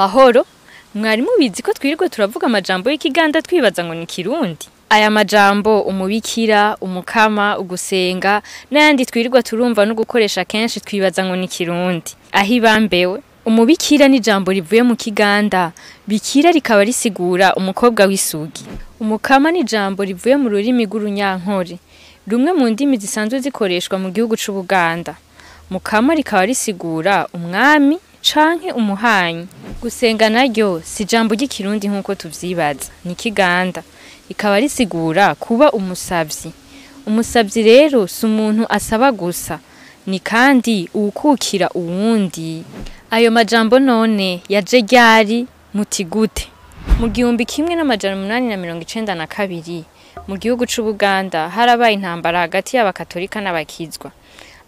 Mahoro, mwari mubizi ko twirirwa turavuga amajambo y'ikiganda twibaza ngo ni Kirundi? Aya majambo umubikira, umukama, ugusenga n'ayandi twirirwa turumva no gukoresha kenshi twibaza ngo ni Kirundi. Aho ibambewe, umubikira ni ijambo rivuye mu kiganda, bikira rikaba risigura umukobwa w'isugi. Umukama ni ijambo rivuye mu rurimi rw'urunyankore, rumwe mu ndimi zisanzwe zikoreshwa mu gihugu c'Ubuganda. Mukama rikaba risigura umwami canke umuhanyi. Gusenga naryo si ijambo ry'ikirundi nk'uko tuvyibaza, ni ikiganda. Rikaba risigura kuba umusavyi. Umusavyi rero si umuntu asaba gusa, ni kandi uwukukira uwundi. Ayo majambo none yaje ryari muti gute? Mu 1892 mu gihugu c'Ubuganda harabaye intambara hagati y'abakatolika n'abakizwa.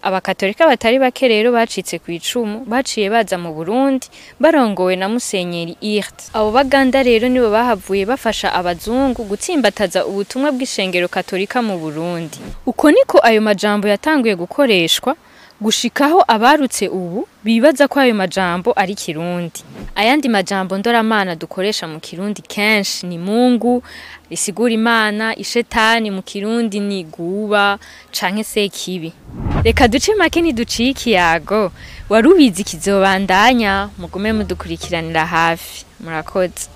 Abakatolika batari bake rero bacitse ku icumu baciye baza mu Burundi barongowe na Musenyeri Hirt. Abo baganda rero nibo bahavuye bafasha abazungu gutsimbataza ubutumwa bw'ishengero katolika mu Burundi. Uko niko ayo majambo yatanguye gukoreshwa gushikaho abarutse ubu bibaza ko ayo majambo ari Kirundi. Ayandi majambo ndoramana dukoresha mu Kirundi kenshi ni Mungu risigura Imana, ishetani mu Kirundi ni guba canke sekibi. Reka duce make ntiduciye ikiyago, warubizi kizobandanya, mugume mudukurikiranira hafi. Murakoze.